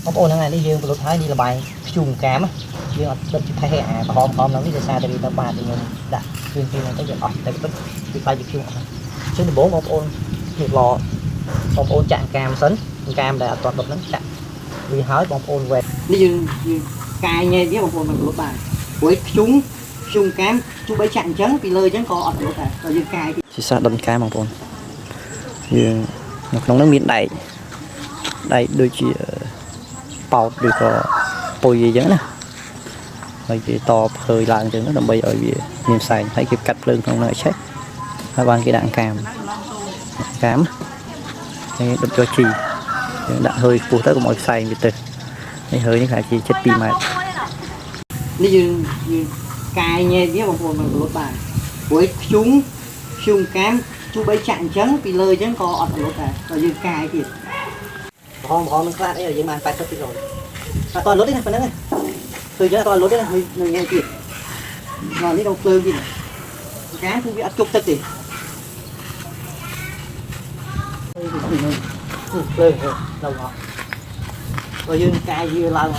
បងប្អូនហ្នឹងហើយនេះយើងបលុតហើយនេះលបាយធ្យូងកាមយើងអត់ដុតជាផេះអាក្រហមក្រហមហ្នឹងនេះដោយសារតែវាទៅបាតខ្ញុំដាក់ជឿនពីហ្នឹងទៅវាអស់តែពិតវាខ្លាចជាធ្យូងអស់អញ្ចឹងដំបូងបងប្អូននេះឡបងប្អូនចាក់កាមសិនកាមដែលអត់ទាន់ដុតហ្នឹងចាក់វាហើយបងប្អូនវែកនេះយើងយើងកាយញែកវាបងប្អូនមិនបលុតបានព្រោះធ្យូងធ្យូងកាមទោះបីចាក់អញ្ចឹងពីលើអញ្ចឹងក៏អត់បលុតដែរដល់យើងកាយជាសាសដុតកាមបងប្អូនយើងនៅក្នុងហ្នឹងមានដែកដែកដូចជា ប៉ោតឬក៏ពុយអីចឹងណាហើយគេតភ្លើឡើងចឹងដើម្បីឲ្យវាមានផ្សែងហើយគេកាត់ភ្លើងក្នុងនោះឲ្យឆេះហើយបានគេដាក់កាមកាមហើយដុតយកជីយើងដាក់ហើយខ្ពស់ទៅកុំឲ្យផ្សែងវាទៅនេះហើយនេះគេជា72ម៉ែត្រនេះយើងយើងកាយញែកវាបងប្អូនមិនបលុតបានព្រោះធ្យូងធ្យូងកាមទោះបីចាក់អញ្ចឹងពីលើអញ្ចឹងក៏អត់បលុតដែរដល់យើងកាយទៀតក្រហមក្រហមនឹងខ្លាតអីយើងបាន80%អត់តលុតទេណាប៉ុណ្្នឹងឃើញអត់តលុតទេណានៅញ៉ែទៀតមកនេះដល់ភ្លើងទៀតកាគឺវាអត់ជប់ទឹកទេភ្លើងនៅអស់បើយើងកាយវាឡើង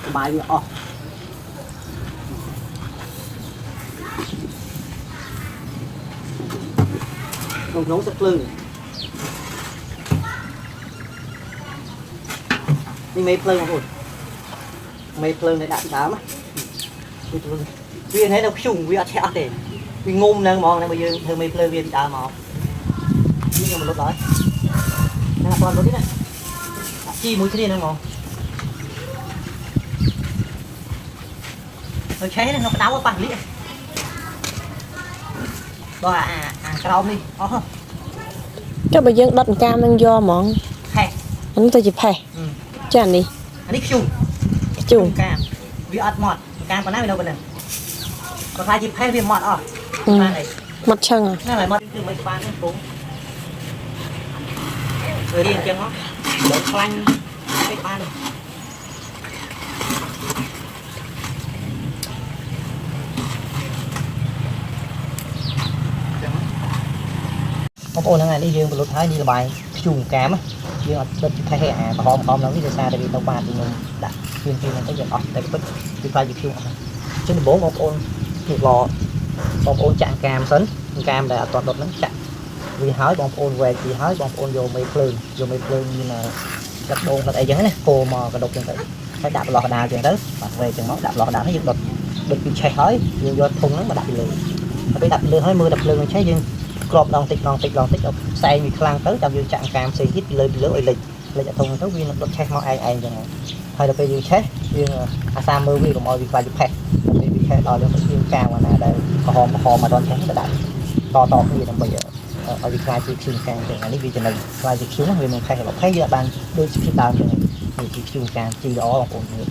សបាយវាអស់ក្នុងក្នុងទឹកភ្លើងនេះមេភ្លើងបងប្អូនមេភ្លើងដែលដាក់ពីដើមវានេះនៅខ្ជុងវាអត់ឆេះអស់ទេវាងុំនឹងហ្មងបើយើងធ្វើមេភ្លើងវាពីដើមមកនេះខ្ញុំមកលុតដល់ហ្នឹងអត់លុតទេណាដាក់ជីមួយគ្នាហ្នឹងហ្មងនៅឆេះនៅក្តៅប៉ះលៀកដល់អាអាក្រោមនេះអស់ ចុះបើយើងដុតកាមនឹងយកហ្មង ផេះ អានេះទៅជាផេះចានេះ អានេះខ្ជុំ ខ្ជុំ កាមវាអត់ម៉ត់កាមប៉ុណ្ណាវានៅប៉ុណ្ណឹងបើខ្លាចជាផេះវាម៉ត់អស់បានអី ម៉ត់ឆឹង ហ្នឹងហើយម៉ត់គឺមិនបានទេពងរៀងអញ្ចឹងមកដល់ខ្លាញ់ពេកបានទេបងប្អូនហ្នឹងហើយនេះយើងបលុតហើយនេះលបាយធ្យូងកាមយើងអត់ដុតជាផេះអាក្រហមក្រហមហ្នឹងនេះដោយសារតែវាទៅបាតខ្ញុំដាក់ជឿនពីហ្នឹងទៅវាអស់តែពិតវាខ្លាចជាធ្យូងអស់អញ្ចឹងដំបូងបងប្អូននេះឡបងប្អូនចាក់កាមសិនកាមដែលអត់ទាន់ដុតហ្នឹងចាក់វាហើយបងប្អូនវែកវាហើយបងប្អូនយកមេភ្លើងយកមេភ្លើងមានកាត់ដូងកាត់អីចឹងណាគោមកកដុកចឹងទៅហើយដាក់ប្រឡោះកដាលចឹងទៅបាទវែកចឹងមកដាក់ប្រឡោះកដាលហើយយើងដុតដុតពីឆេះហើយយើងយកធុងហ្នឹងមកដាក់ពីលើហើយពេលដាក់ពីលើហើយមើលតែភ្លើងនឹងឆេះយើងក្របដងតិចដងតិចដងតិចដល់ផ្សែងវាខ្លាំងទៅចាំយើងចាក់កាមផ្សេងទៀតពីលើពីលើឲ្យលិចលិចអាធុងទៅវានឹងដុតឆេះមកឯងឯងចឹងហើយដល់ពេលយើងឆេះយើងអាសាមើលវាកុំឲ្យវាខ្លាចជាផេះពេលវាឆេះដល់យើងទៅយើងកាមអាណាដែលក្រហមក្រហមមកដល់ឆេះទៅដាក់តតគ្នាដើម្បីឲ្យវាខ្លាចជាធ្យូងកាមចឹងអានេះវាចំណេញខ្លាចជាធ្យូងវាមិនផេះរបស់ផេះយើងអាចបានដូចភាពដើមចឹងនេះជាធ្យូងកាមជីល្អបងប្អូនមើល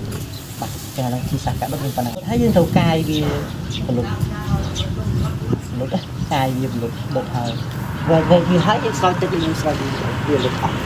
បាទចឹងអាហ្នឹងជីសាសកាដុតយើងប៉ុណ្ណឹងហើយយើងត្រូវកាយវាបលុតបលុតកាយវាបលុតដុតហើយវែកវែកវាហើយយើងស្រោចទឹកយើងស្រោចវាលុតអស់